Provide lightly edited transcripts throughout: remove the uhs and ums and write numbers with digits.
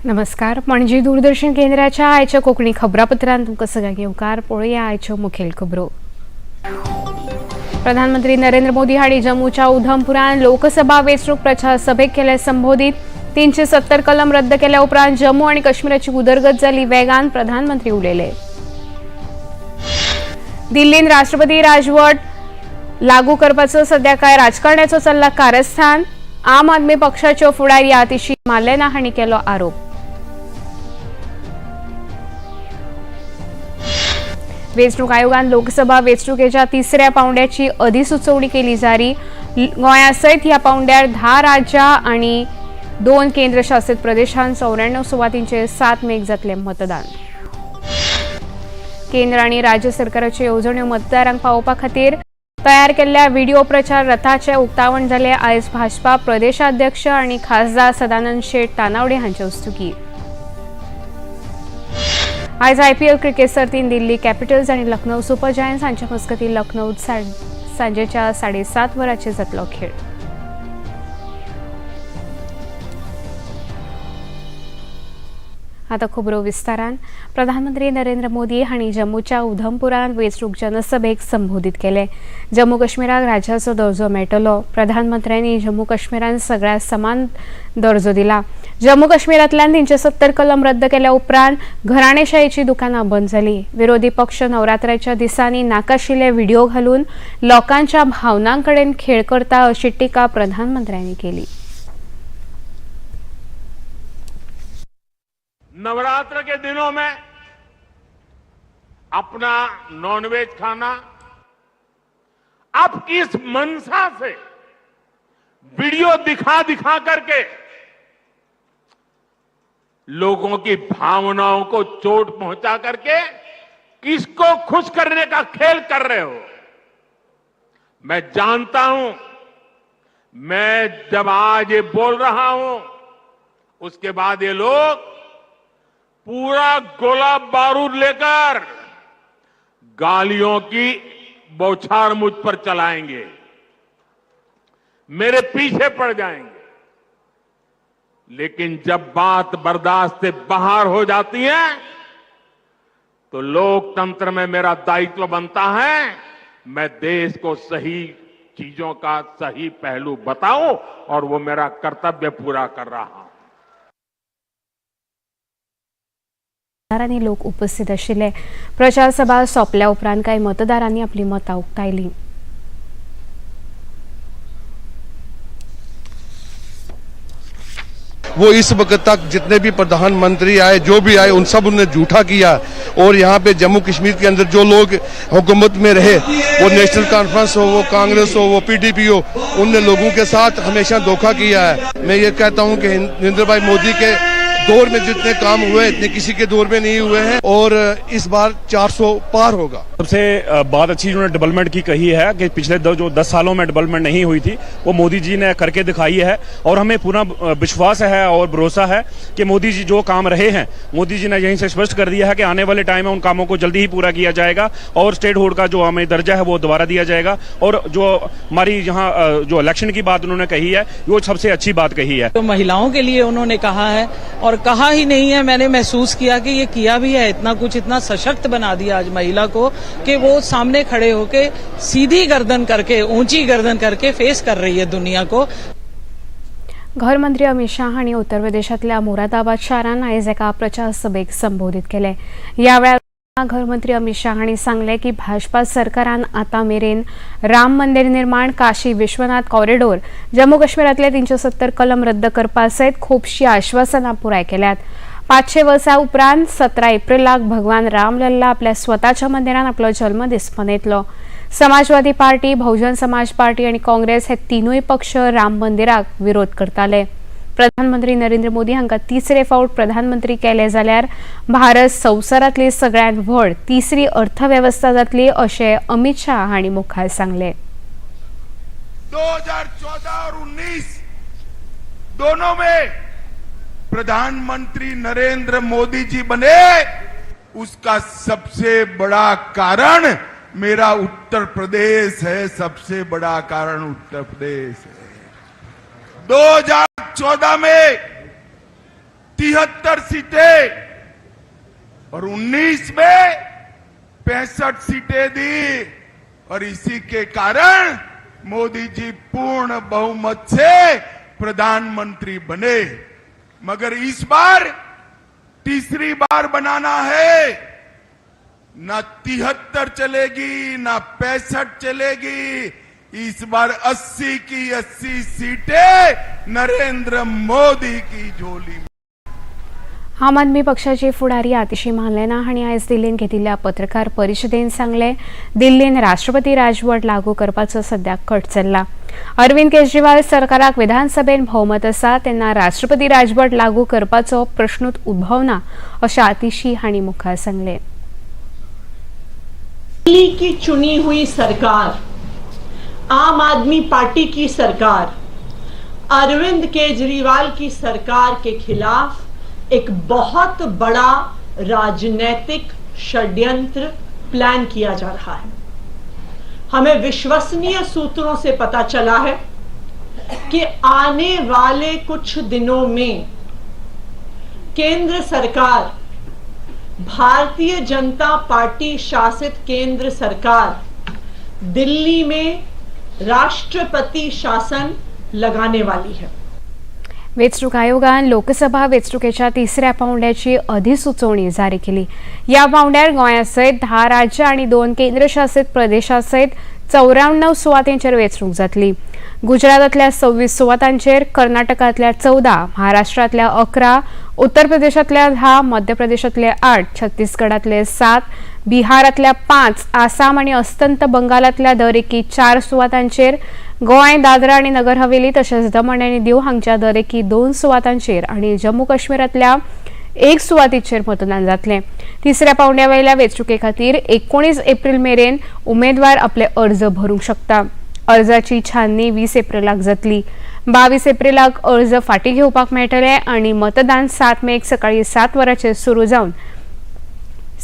नमस्कार, पणजी दूरदर्शन केंद्राच्या आयच्या कोंकणी खबरापत्रांत तुमकां सगळ्यांक येवकार. पळोवया आयच्यो मुखेल खबरो. प्रधानमंत्री नरेंद्र मोदी हांणी जम्मूच्या उधमपुरान लोकसभा वेंचणूक प्रचार सभेक केले संबोधित. 370 कलम रद्द केल्या उपरांत जम्मू आनी काश्मीराची उदरगत जाली वेगान, प्रधानमंत्री उलयले. दिल्लीन राष्ट्रपती राजवट लागू करपाचो सध्या काय राजकारण्याचो चल्ला कारस्थान, आम आदमी पक्षाच्यो फुडारी आतिशी मालेना हांणी केलो आरोप. वेंचणूक आयोगान लोकसभा वेंचणुकेच्या तिसऱ्या पावंड्याची अधिसुचोवणी केली जारी. गोंया सयत ह्या पावंड्यार 10 राज्यां आनी 2 केंद्रशासित प्रदेशांत 94 सुवातींचेर 7 मेक जातले मतदान. केंद्र आनी राज्य सरकाराच्यो येवजण्यो मतदारांक पावोवपा खातीर तयार केल्ल्या व्हिडिओ प्रचार रथाचें उक्तावण जालें आयज भाजपा प्रदेशाध्यक्ष आनी खासदार सदानंद शेट तानावडे हांचे हस्तुकीं. आयज आयपीएल क्रिकेट सर्तीन दिल्ली कॅपिटल्स आनी लखनौ सुपर जायंट्स हांच्या मजगतीं लखनौत सांजेच्या 7:30 वरांचेर जातलो खेळ. आता खबरो विस्तारान. प्रधानमंत्री नरेंद्र मोदी हांणी जम्मूच्या उधमपुरांत वेंचणूक जनसभेक संबोधित केले. जम्मू काश्मीराक राज्याचो दर्जो मेळटलो. प्रधानमंत्र्यांनी जम्मू काश्मीरान सगळ्या समान दर्जो दिला. जम्मू काश्मीरांतल्यान 370 कलम रद्द केल्या उपरांत घराणेशाहीची दुकानां बंद जाली. विरोधी पक्ष नवरात्राच्या दिसांनी नाकाशिल्ले व्हिडिओ घालून लोकांच्या भावनां कडेन खेळ करता, अशी टिका प्रधानमंत्र्यांनी केली. नवरात्र के दिनों में अपना नॉनवेज खाना आप किस मनसा से वीडियो दिखा दिखा करके लोगों की भावनाओं को चोट पहुंचा करके किसको खुश करने का खेल कर रहे हो? मैं जानता हूं, मैं जब आज ये बोल रहा हूं उसके बाद ये लोग पूरा गोला बारूद लेकर गालियों की बौछार मुझ पर चलाएंगे, मेरे पीछे पड़ जाएंगे। लेकिन जब बात बर्दाश्त से बाहर हो जाती है तो लोकतंत्र में मेरा दायित्व बनता है, मैं देश को सही चीजों का सही पहलू बताऊं और वो मेरा कर्तव्य पूरा कर रहा हूं। मतदारांनी लोक उपस्थित आशिल्ले. प्रचार सभा सोंपल्या उपरांत कांय मतदारांनी आपली मतां उक्तायली. वो इस वक्त तक जितने भी प्रधानमंत्री आए, जो भी आए, उन सब ने झूठा किया। और यहाँ पे जम्मू कश्मीर के अंदर जो लोग हुकूमत में रहे, वो नेशनल कॉन्फ्रेंस हो, वो कांग्रेस हो, वो पीडीपी हो, उनने लोगों के साथ हमेशा धोखा किया है। मैं ये कहता हूँ कि नरेंद्र भाई मोदी के दौर में जितने काम हुए इतने किसी के दौर में नहीं हुए हैं और इस बार 400 पार होगा। सबसे बात अच्छी उन्होंने डेवलपमेंट की कही है कि पिछले जो 10 सालों में डेवलपमेंट नहीं हुई थी वो मोदी जी ने करके दिखाई है और हमें पूरा विश्वास है और भरोसा है कि मोदी जी जो काम रहे हैं, मोदी जी ने यहीं से स्पष्ट कर दिया है कि आने वाले टाइम में उन कामों को जल्दी ही पूरा किया जाएगा और स्टेटहुड का जो हमें दर्जा है वो दोबारा दिया जाएगा। और जो हमारी यहाँ जो इलेक्शन की बात उन्होंने कही है वो सबसे अच्छी बात कही है। तो महिलाओं के लिए उन्होंने कहा है और कहा ही नहीं है, मैंने महसूस किया कि ये किया भी है। इतना कुछ, इतना सशक्त बना दिया आज महिला को कि वो सामने खड़े होके सीधी गर्दन करके, ऊंची गर्दन करके फेस कर रही है दुनिया को। घरमंत्री अमित शाह हांणी उत्तर प्रदेशांतल्या मुरादाबाद शारांत आयज एका प्रचार सभेक संबोधित केले. ह्या वेळार घरमंत्री अमित शाह हांणी सांगलें की भाजपा सरकारान आतां मेरेन राम मंदिर निर्माण, काशी विश्वनाथ कॉरिडोर, जम्मू काश्मीरांतले 370 कलम रद्द करपा सयत खुबशीं आश्वासनां पुराय केल्यात. 500 वर्सां उपरांत 17 एप्रिलाक भगवान रामलल्ला आपल्या स्वताच्या मंदिरान आपलो जल्मदीस मनयतलो. समाजवादी पार्टी, बहुजन समाज पार्टी आनी काँग्रेस हे तिनूय पक्ष राम मंदिराक विरोध करताले. प्रधानमंत्री नरेंद्र मोदी हांकां तिसरे फावट प्रधानमंत्री केले जाल्यार भारत संवसारांतली सगळ्यांत व्हड तिसरी अर्थवेवस्था जातली, अशें अमित शाह हांणी मुखार सांगलें. 2014 और 19 दोनों में प्रधानमंत्री नरेंद्र मोदी जी बने, उसका सबसे बड़ा कारण मेरा उत्तर प्रदेश है। सबसे बड़ा कारण उत्तर प्रदेश है। 2014 में 73 सीटें और 19 में 65 सीटें दी और इसी के कारण मोदी जी पूर्ण बहुमत से प्रधानमंत्री बने। मगर इस बार तीसरी बार बनाना है, ना 73 चलेगी, ना 65 चलेगी। इस बार 80 की 80 सीटें नरेंद्र मोदी की झोली में। आम आदमी पक्षाचे फुडारी आतिशी मालेना हांणी आयज दिल्लीन घेतिल्ल्या पत्रकार परिशदेन सांगलें, दिल्लीन राष्ट्रपती राजवट लागू करपाचो सद्याक कट चल्ला। अरविंद केजरीवाल सरकाराक विधानसभेन भोवमत आसा, तेन्ना राष्ट्रपती राजवट लागू करपाचो प्रश्नूच उद्भवना, अशें आतिशी हांणी मुखार सांगलें। दिल्ली की चुनी हुई सरकार, आम आदमी पार्टी की सरकार, अरविंद केजरीवाल की सरकार के खिलाफ एक बहुत बड़ा राजनैतिक षड्यंत्र प्लान किया जा रहा है। हमें विश्वसनीय सूत्रों से पता चला है कि आने वाले कुछ दिनों में केंद्र सरकार, भारतीय जनता पार्टी शासित केंद्र सरकार दिल्ली में राष्ट्रपति शासन लगाने वाली है। वेंचणूक आयोगान लोकसभा वेंचणुकेच्या तिसऱ्या पावंड्याची अधिसुचोवणी जारी केली। ह्या पावंड्यार गोंया सयत 10 राज्यां आनी 2 केंद्रशासीत प्रदेशां सयत 94 सुवातेंचेर वेंचणूक जातली। गुजरातांतल्या 26 सुवातांचेर, कर्नाटकांतल्या 14, महाराष्ट्रांतल्या 11, उत्तर प्रदेशांतल्या 10, मध्य प्रदेशांतले 8, छत्तीसगडांतले 7, बिहारांतल्या 5, आसाम आनी अस्तंत बंगालांतल्या दर एकी 4 सुवातांचेर, गोंय, दादरा आनी नगर हवेली तशेंच दमण आनी दीव हांगच्या दर एकी 2 सुवातांचेर आनी जम्मू काश्मीरांतल्या 1 सुवातीचेर मतदान जातलें। तिसऱ्या पावंड्या वयल्या वेंचणुके खातीर 19 एप्रील मेरेन उमेदवार आपले अर्ज भरूंक शकता। अर्जाची छाननी 20 एप्रिलाक जातली। 22 एप्रिलाक अर्ज फाटीं घेवपाक मेळटले आनी मतदान 7 मेक सकाळी 7 वरांचेर सुरू जावन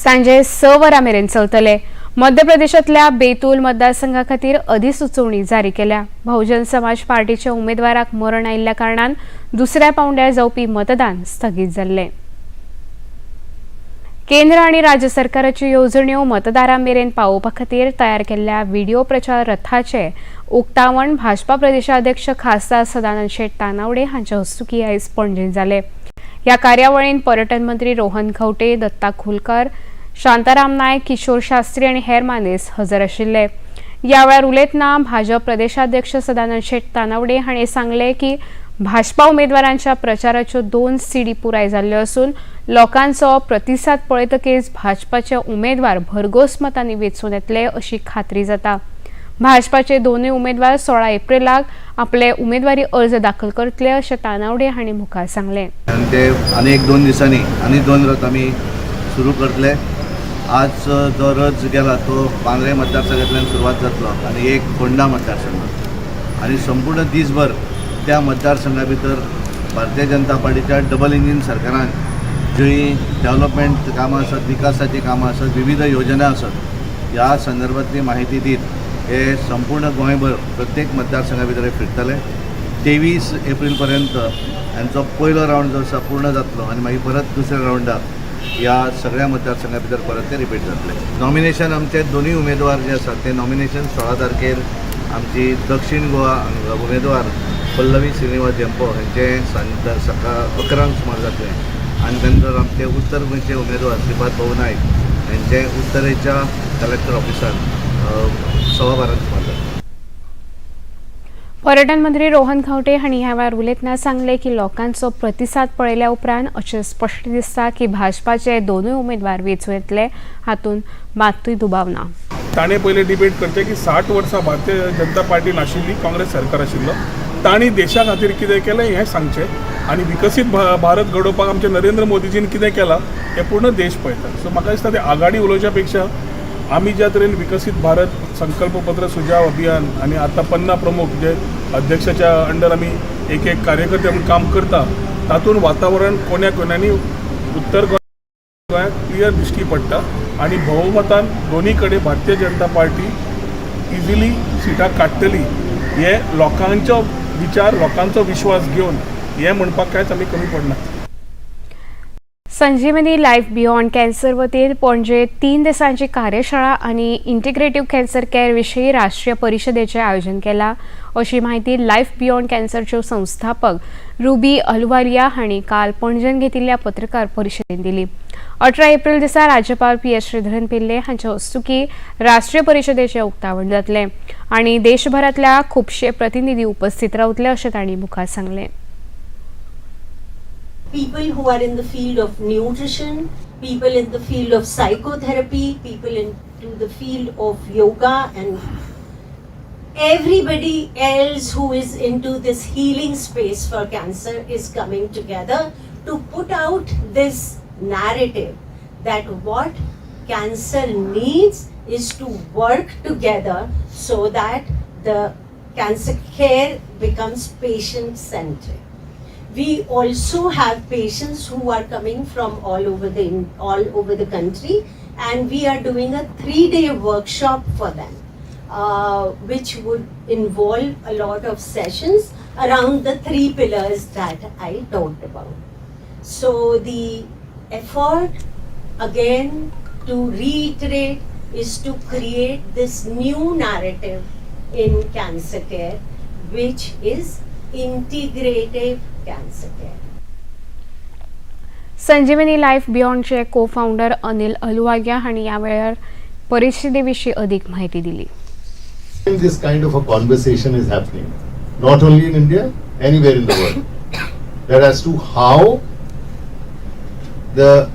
सांजे 6 वरां मेरेन चलतले। मध्य प्रदेशांतल्या बेतूल मतदारसंघा खातीर अधिसुचोवणी जारी केल्या। बहुजन समाज पार्टीच्या उमेदवाराक मरण आयिल्ल्या कारणान दुसऱ्या पावंड्यार जावपी मतदान स्थगीत जाल्लें। केंद्र आनी राज्य सरकाराच्यो येवजण्यो मतदारां मेरेन पावोवपा खातीर तयार केल्ल्या व्हिडिओ प्रचार रथाचे उक्तावण भाजपा प्रदेशाध्यक्ष खासदार सदानंद शेट तानावडे हांच्या हस्तुकीं आयज पणजेंत जालें। ह्या कार्यावळींत पर्यटन मंत्री रोहन खंवटे, दत्ता खुलकर, शांताराम नायक, किशोर शास्त्री आनी हेर मानेस्त हजर आशिल्ले। ह्या वेळार उलयतना भाजप प्रदेशाध्यक्ष सदानंद शेट तानावडे हांणी सांगलें की भाजपा उमेदवारांच्या प्रचाराच्यो 2 सीडी पुराय जाल्ल्यो आसून लोकांचो प्रतिसाद पळयतकीच भाजपाचे उमेदवार भरघोस मतांनी वेंचून येतले अशी खात्री जाता। भाजपाचे दोनूय उमेदवार 16 एप्रिलाक आपले उमेदवारी अर्ज दाखल करतले, अशें तानावडे हांणी मुखार सांगलें। आनी ते आनी एक दोन दिसांनी आनी 2 रथ आमी सुरू करतले। आज जो रथ गेला तो बांद्रे मतदारसंघांतल्यान सुरवात जातलो आनी एक फोंडा मतदारसंघ आनी संपूर्ण दीसभर त्या मतदारसंघा भितर भारतीय जनता पार्टीच्या डबल इंजीन सरकारान जी डेव्हलपमेंट कामां आसत, विकासाचीं कामां आसत, विविध योजना आसत, ह्या संदर्भातली माहिती दीत हे संपूर्ण गोंयभर प्रत्येक मतदारसंघा भितर हे फिरतले। 23 एप्रील पर्यंत हांचो पयलो रावंड जो आसा पूर्ण जातलो आनी मागीर परत दुसऱ्या रावंडाक ह्या सगळ्या मतदारसंघा भितर परत ते रिपीट जातले। नॉमिनेशन आमचे दोनूय उमेदवार जे आसात ते नॉमिनेशन 16 तारखेर आमची दक्षीण गोवा हांगा उमेदवार पल्लवी श्रीनिवास धेंपो हांचे सांज सकाळ 11 सुमार जातलें आनी नंतर आमचे उत्तर गोंयचे उमेदवार श्रीपाद भाऊ नायक हांचे उत्तरेच्या कलेक्टर ऑफिसान 12:15 सुमार जातलें। पर्यटन मंत्री रोहन खंवटे हांणी ह्या वेळार उलयतना सांगलें की लोकांचो प्रतिसाद पळयल्या उपरांत अशें स्पश्ट दिसता की भाजपाचे दोनूय उमेदवार वेंचून येतले, हातूंत मात्तूय दुबाव ना। ताणें पयलें डिबेट करचें की 60 वर्सां भारतीय जनता पार्टी नाशिल्ली, काँग्रेस सरकार आशिल्लो, तांणी देशा खातीर कितें केलें हें सांगचें आनी विकसीत भारत घडोवपाक आमचे नरेंद्र मोदीजीन कितें केलां हें पूर्ण देश पळयता। सो म्हाका दिसता ते आघाडी उलोवच्या पेक्षा आमी ज्या तरेन विकसीत भारत संकल्पपत्र, सुजाव अभियान आनी आतां पन्ना प्रमुख जे अध्यक्षाच्या अंडर आमी एक एक कार्यकर्ते म्हूण काम करता, तातूंत वातावरण कोण्या कोण्यांनी उत्तर गोंयांत क्लियर दिश्टी पडटा आनी भोवमतान दोनी कडेन भारतीय जनता पार्टी इजिली सिटां काडटली हे लोकांचो विचार, लोकांचो विश्वास घेवन हें म्हणपाक कांयच आमी कमी पडना। संजीवनी लायफ बियॉन्ड कॅन्सर वतीन पणजे 3 दिसांची कार्यशाळा आनी इंटिग्रेटिव्ह कॅन्सर केअर विशीं राष्ट्रीय परिशदेचें आयोजन केलां अशी म्हायती लायफ बियॉन्ड कॅन्सरच्यो संस्थापक रुबी अहलुवालिया हांणी काल पणजेन घेतिल्ल्या पत्रकार परिशदेन दिली. 18 एप्रिल दिसा राज्यपाल पी.एस. श्रीधरन पिल्ले हांच्या हस्तुकीं राष्ट्रीय परिशदेचें उक्तावण जातलें आनी देशभरांतल्या खुबशे प्रतिनिधी उपस्थित रावतले अशें तांणी मुखार सांगलें. People who are in the field of nutrition, people in the field of psychotherapy, people into the field of yoga, and everybody else who is into this healing space for cancer is coming together to put out this narrative that what cancer needs is to work together so that the cancer care becomes patient-centric. We also have patients who are coming from all over the country, and we are doing a 3-day workshop for them, which would involve a lot of sessions around the 3 pillars that I talked about. So the effort, again, to reiterate, is to create this new narrative in cancer care, which is integrative cancer care. Sanjeevani life बियॉन्डचे co founder Anil Ahluwalia हांणी ह्या वेळार परिशदे विशीं अदीक म्हायती दिली. This kind of a conversation is happening, not only in India, anywhere in the world, that as to how the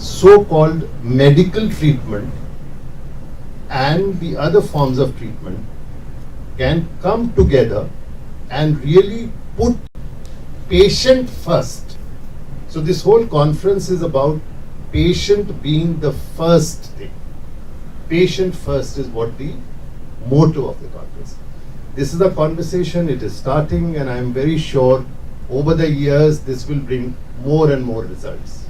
so-called medical treatment and the other forms of treatment can come together and really put patient first. So this whole conference is about patient being the first thing. Patient first is what the motto of the conference. This is a conversation, it is starting, and I am very sure over the years this will bring more and more results.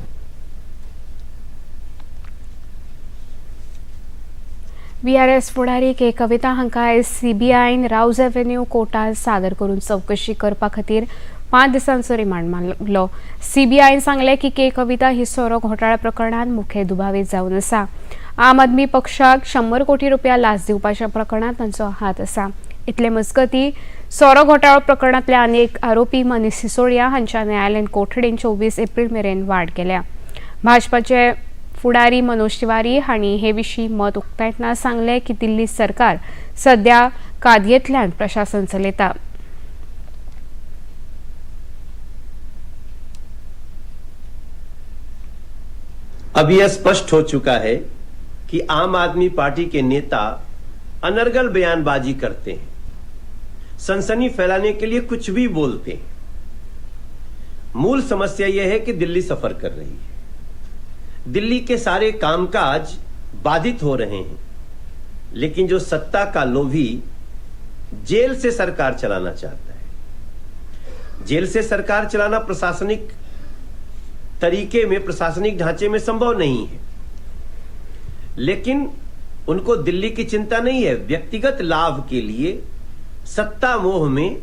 VRS फुडारी K कविता हांकां आयज सीबीआयन रावज avenue कोर्टात सादर करून चवकशी करपा खातीर 5 दिसांचो रिमांड मागलो. सीबीआयन सांगलें की के कविता ही सोरो घोटाळा प्रकरणांत मुखेल दुबावीत जावन आसा. आम आदमी पक्षाक 100 कोटी रुपया लाच दिवपाच्या प्रकरणांत तांचो हात आसा. इतले मजगती सोरो घोटाळो प्रकरणांतल्या अनेक आरोपी मनीष सिसोडिया हांच्या न्यायालयीन कोठडीन 24 एप्रिल मेरेन वाड केल्या. भाजपाचे फुडारी मनोज तिवारी हांणी हे विशीं मत उक्तायतना सांगलें की दिल्ली सरकार सध्या कादयेंतल्यान प्रशासन चलयता. अब यह स्पष्ट हो चुका है कि आम आदमी पार्टी के नेता अनर्गल बयानबाजी करते हैं, सनसनी फैलाने के लिए कुछ भी बोलते हैं। मूल समस्या यह है कि दिल्ली सफर कर रही है, दिल्ली के सारे कामकाज बाधित हो रहे हैं, लेकिन जो सत्ता का लोभी जेल से सरकार चलाना चाहता है, जेल से सरकार चलाना प्रशासनिक तरीके में, प्रशासनिक ढांचे में संभव नहीं है, लेकिन उनको दिल्ली की चिंता नहीं है। व्यक्तिगत लाभ के लिए सत्ता मोह में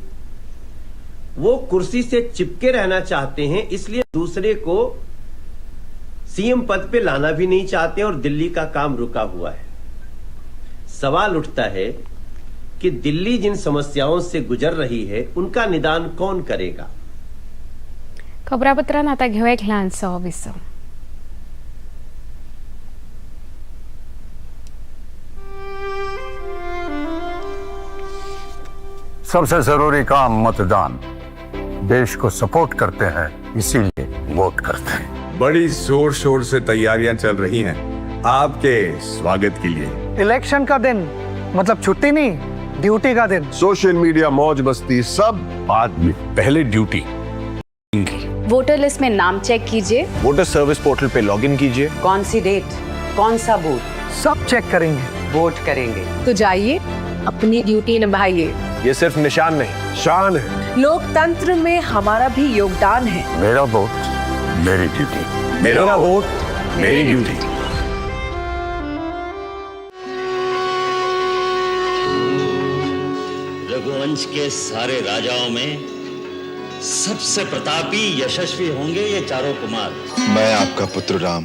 वो कुर्सी से चिपके रहना चाहते हैं, इसलिए दूसरे को सीएम पद पे लाना भी नहीं चाहते और दिल्ली का काम रुका हुआ है। सवाल उठता है कि दिल्ली जिन समस्याओं से गुजर रही है उनका निदान कौन करेगा। खबरापत्रांत आता घेऊया एक ल्हानसो विसव. सबसे जरूरी काम मतदान। देश को सपोर्ट करते हैं, इसीलिए वोट करते हैं। बड़ी जोर शोर से तैयारियां चल रही हैं आपके स्वागत के लिए। इलेक्शन का दिन मतलब छुट्टी नहीं, ड्यूटी का दिन। सोशल मीडिया, मौज मस्ती सब बाद में, पहले ड्यूटी। वोटर लिस्ट में नाम चेक कीजिए, water service portal pay login कीजिए, कौन सी डेट, कौन सा बूथ, सब चेक करेंगे, वोट करेंगे। तो जाइए अपनी ड्यूटी निभाइए। ये सिर्फ निशान नहीं, शान है। लोकतंत्र में हमारा भी योगदान है। मेरा वोट मेरी ड्यूटी, मेरा वोट मेरी ड्यूटी। रघुवंश के सारे राजाओं में सबसे प्रतापी यशस्वी होंगे ये चारों कुमार। मैं आपका पुत्र राम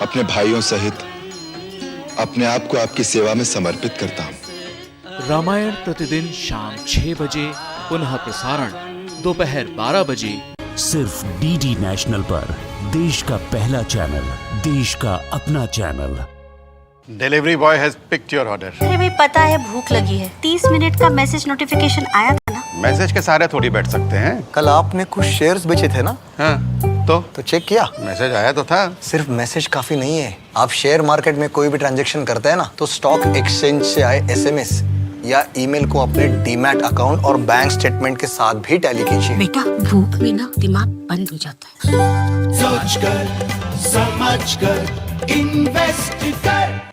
अपने भाइयों सहित अपने आप को आपकी सेवा में समर्पित करता हूँ। रामायण प्रतिदिन शाम 6 बजे, पुनः प्रसारण दोपहर 12 बजे, सिर्फ डीडी नेशनल पर। देश का पहला चैनल, देश का अपना channel. Delivery boy has picked your order. अरे भाई पता है भूख लगी है, 30 मिनट का मैसेज नोटिफिकेशन आया था ना। मैसेज के सहारे थोड़ी बैठ सकते हैं। कल आपने कुछ शेयर्स बेचे थे ना? हाँ, तो चेक किया? मैसेज आया तो था। सिर्फ मैसेज काफी नहीं है। आप शेयर मार्केट में कोई भी ट्रांजैक्शन करते हैं ना, तो स्टॉक एक्सचेंज से आए एसएमएस या ईमेल को अपने डीमैट अकाउंट और बैंक स्टेटमेंट के साथ भी टैली कीजिए। बेटा भूख में ना दिमाग बंद हो जाता है। सोच कर, समझ कर, इन्वेस्ट कर।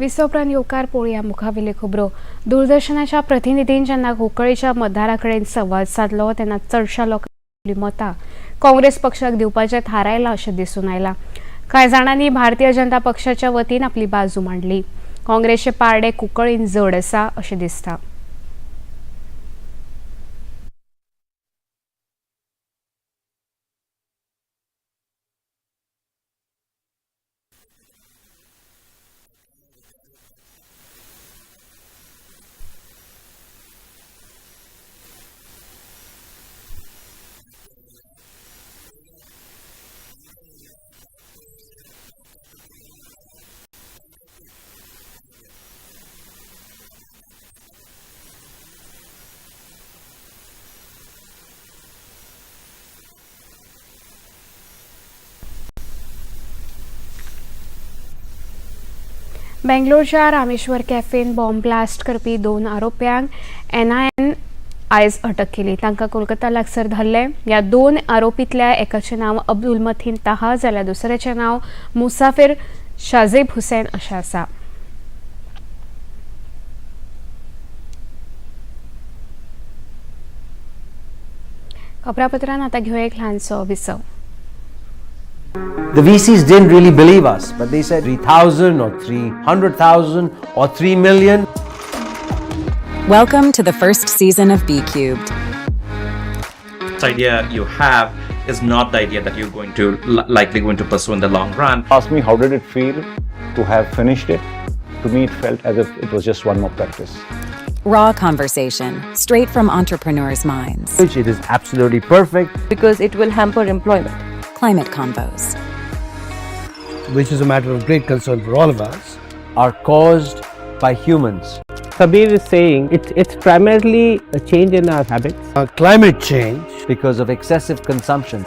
विसव उपरांत येवकार पळोवया मुखावेल्यो खबरो। दूरदर्शनाच्या प्रतिनिधीन जेन्ना कुंकळीच्या मतदारा कडेन संवाद सादलो तेन्ना चडशा लोकांनी मतां काँग्रेस पक्षाक दिवपाचें थारायलां अशें दिसून आयलां। कांय जाणांनी भारतीय जनता पक्षाच्या वतीन आपली बाजू मांडली। काँग्रेसचे पारडे कुंकळीन जड आसा अशें दिसता। बेंगलोरच्या रामेश्वर कॅफेन बॉम्ब ब्लास्ट करपी 2 आरोप्यांक एनआयएन आयज अटक केली। तांकां कोलकाता लागसर धरले। ह्या 2 आरोपींतल्या एकाचें नांव अब्दुल मथीन ताहा जाल्यार दुसऱ्याचें नांव मुसाफिर शाजेब हुसेन अशें आसा। खबरापत्रान आतां घेवया एक ल्हानसो विसव। The VCs didn't really believe us, but they said 3,000 or 300,000 or 3 million. Welcome to the first season of BCubed. The idea you have is not the idea that you're going to likely going to pursue in the long run. Ask me how did it feel to have finished it? To me, it felt as if it was just one more practice. Raw conversation, straight from entrepreneurs' minds. It is absolutely perfect. Because it will hamper employment. Climate convos, which is a matter of great concern for all of us, are caused by humans. Sabir is saying it's primarily a change in our habits. Climate change. Because of excessive consumption.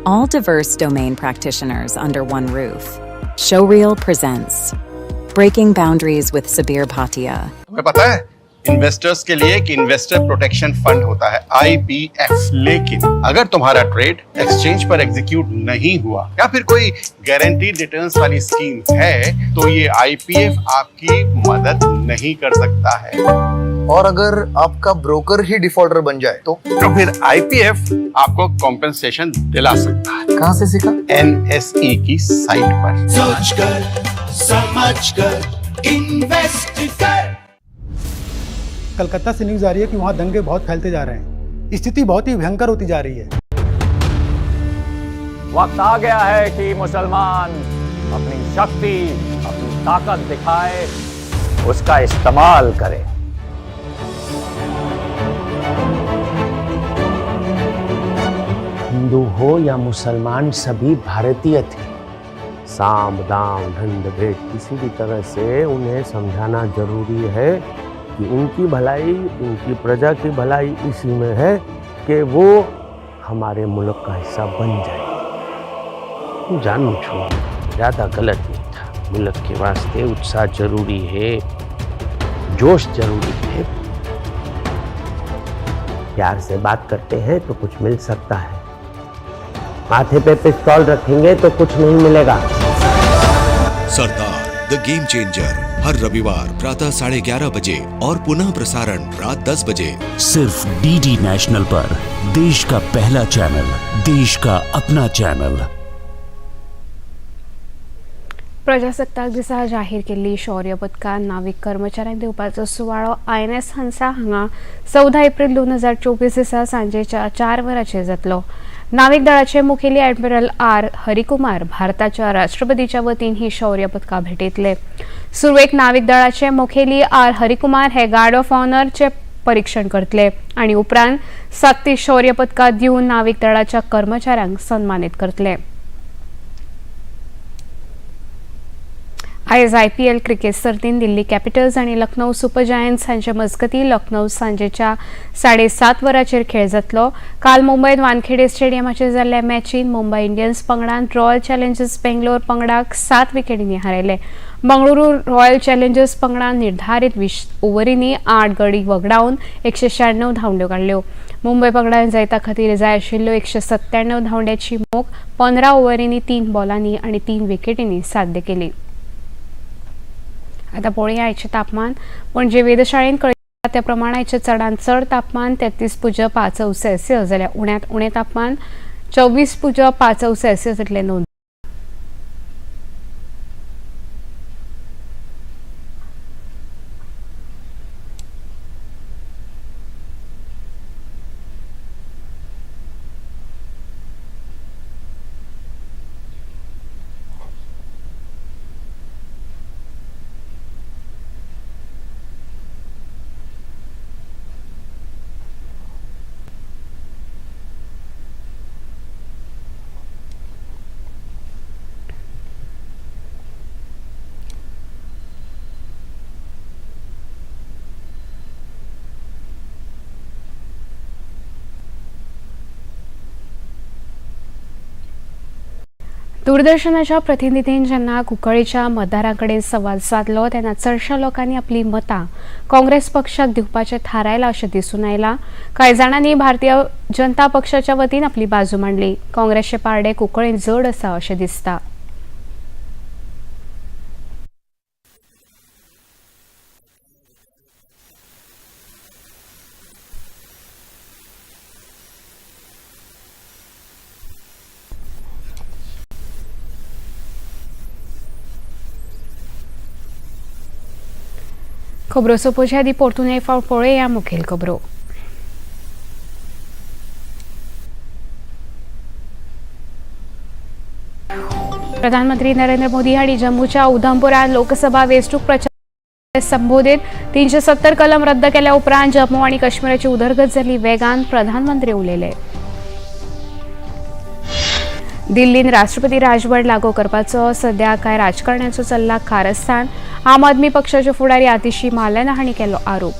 All diverse domain practitioners under one roof. Showreel presents Breaking Boundaries with Sabir Bhatia. तुम्हें पता है investors K लिए एक investor protection fund होता है IPF। लेकिन अगर तुम्हारा trade exchange पर execute नहीं हुआ या फिर कोई गारंटीड रिटर्न्स वाली स्कीम है तो ये IPF आपकी मदद नहीं कर सकता है। और अगर आपका ब्रोकर ही डिफॉल्टर बन जाए तो फिर IPF आपको कॉम्पेंसेशन दिला सकता है। कहाँ से सीखा? NSE की साइट पर। सोच कर, समझ कर, इन्वेस्ट कर। कलकत्ता से न्यूज आ रही है कि वहाँ दंगे बहुत फैलते जा रहे हैं, स्थिति बहुत ही भयंकर होती जा रही है। वक्त आ गया है कि मुसलमान अपनी शक्ति, अपनी ताकत दिखाए, उसका इस्तेमाल करे। हिंदू हो या मुसलमान, सभी भारतीय थे। साम दाम दंड भेद किसी भी तरह से उन्हें समझाना जरूरी है कि उनकी भलाई, उनकी प्रजा की भलाई इसी में है कि वो हमारे मुल्क का हिस्सा बन जाए। जानू छो ज़्यादा गलत नहीं था। मुल्क के वास्ते उत्साह जरूरी है, जोश जरूरी है। प्यार से बात करते हैं तो कुछ मिल सकता है, माथे पे पिस्तौल रखेंगे तो कुछ नहीं मिलेगा। सरदार the game changer हर रविवार प्रातः 11:30 बजे और पुनः प्रसारण रात 10 बजे, सिर्फ डीडी नेशनल पर। देश का पहला चैनल, देश का अपना चैनल। प्रजासत्ताक दिसा जाहीर केल्ली शौर्य पदकां नावीक कर्मचाऱ्यांक दिवपाचो सुवाळो INS Hansa हांगा 14 एप्रिल 2024 दिसा सांजेच्या 4 वरांचेर जातलो. नावीक दळाचे मुखेली ॲडमिरल आर हरिकुमार भारताच्या राष्ट्रपतीच्या वतीन ही शौर्य पदकां भेटयतले. सुरवेक नावीक दळाचे मुखेली आर हरिकुमार हे गार्ड ऑफ ऑनरचे परीक्षण करतले आनी उपरांत 7 शौर्य पदकां दिवन नावीक दळाच्या कर्मचाऱ्यांक सन्मानीत करतले. आयज IPL cricket सर्तीन दिल्ली कॅपिटल्स आनी लखनौ सुपर जायंट्स हांचे मजगतीं लखनौ सांजेच्या 7:30 वरांचेर खेळ जातलो. काल मुंबयत वानखेडे स्टेडियमाचेर जाल्ल्या मॅचीन मुंबय इंडियन्स पंगडान रॉयल चॅलेंजर्स बेंगलोर पंगडाक 7 विकेटींनी हारयले. बंगळुरू रॉयल चॅलेंजर्स पंगडान निर्धारीत 20 ओव्हरींनी 8 गडी वगडावन 196 धांवड्यो काडल्यो. मुंबय पंगडान जैता खातीर जाय आशिल्ल्यो 197 धांवड्याची मोख 15 ओव्हरींनी 3 बॉलांनी आनी 3 विकेटींनी साध्य केली. आता पळोवया आयचें तापमान. पणजे वेधशाळेन कळयता त्या प्रमाण आयचें चडांत चड तापमान 33.5 सेल्सियस जाल्यार उण्यांत उणें तापमान 24.5 सेल्सियस इतलें नोंद. दूरदर्शनाच्या प्रतिनिधीन जेन्ना कुंकळीच्या मतदारां संवाद सादलो तेन्ना चडशा लोकांनी आपली मतां काँग्रेस पक्षाक दिवपाचें थारायलां अशें दिसून आयलां. कांय जाणांनी भारतीय जनता पक्षाच्या वतीन आपली बाजू मांडली. काँग्रेसचे पारडे कुंकळींत जड आसा अशें दिसता. खबरो सोंपोवचे आदीं परतून एक फावट पळोवया मुखेल खबरो. प्रधानमंत्री नरेंद्र मोदी हांणी जम्मूच्या उधमपुरांत लोकसभा वेंचणूक प्रचार संबोधित. 370 कलम रद्द केल्या उपरांत जम्मू आनी काश्मीराची उदरगत जाली वेगान प्रधानमंत्री उलयले. दिल्लीन राष्ट्रपती राजवट लागू करपाचो सध्या कांय राजकारण्यांचो चल्ला कारस्थान. आम आदमी पक्षाचे फुडारी आतिशी मालेना हांणी केलो आरोप.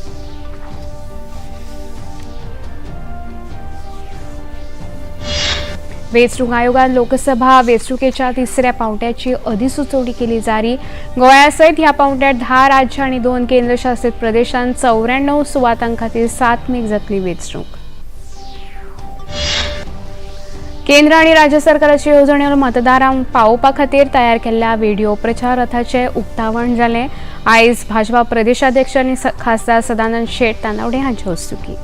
वेंचणूक आयोगान लोकसभा वेंचणुकेच्या तिसऱ्या पांवड्याची अधिसुचोवणी केली जारी. गोंया सयत ह्या पांवड्यार 10 राज्यां आनी 2 केंद्रशासित प्रदेशांत 94 सुवातां खातीर 7 मेक जातली वेंचणूक. केंद्र आनी राज्य सरकाराची येवजण्यो मतदारांक पावोवपा खातीर तयार केल्ल्या व्हिडिओ प्रचार रथाचें उक्तावण जालें. आयज भाजपा प्रदेशाध्यक्ष आनी खासदार सदानंद शेट तानावडे हांचे हस्तुकीं.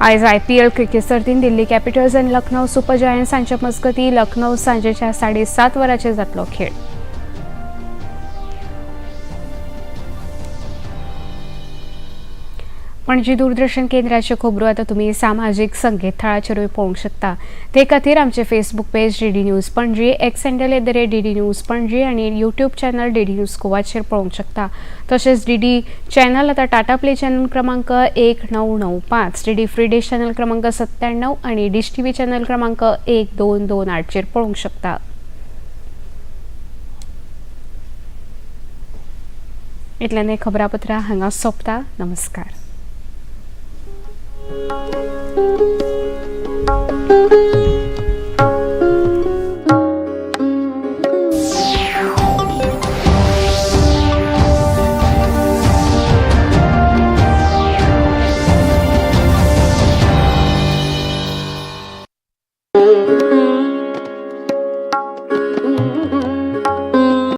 आयज IPL cricket सर्तीन दिल्ली कॅपिटल्स आनी लखनौ सुपर जायंट्स हांचे मजगतीं लखनौ सांजेच्या 7:30 वरांचेर जातलो खेळ. पणजी दूरदर्शन केंद्राच्यो खबरो आतां तुमी सामाजीक संकेतथळाचेरूय पळोवंक शकता. ते खातीर आमचें Facebook page DD news Panaji, X handle @DD news Panaji आनी यूट्यूब चॅनल DD news गोवाचेर पळोवंक शकता. तशेंच DD channel आतां टाटा प्ले चॅनल क्रमांक 1995, DD free dish channel क्रमांक 97 आनी डिश TV channel क्रमांक 1228चेर पळोवंक शकता. इतल्यान खबरापत्रां हांगा सोंपता. नमस्कार.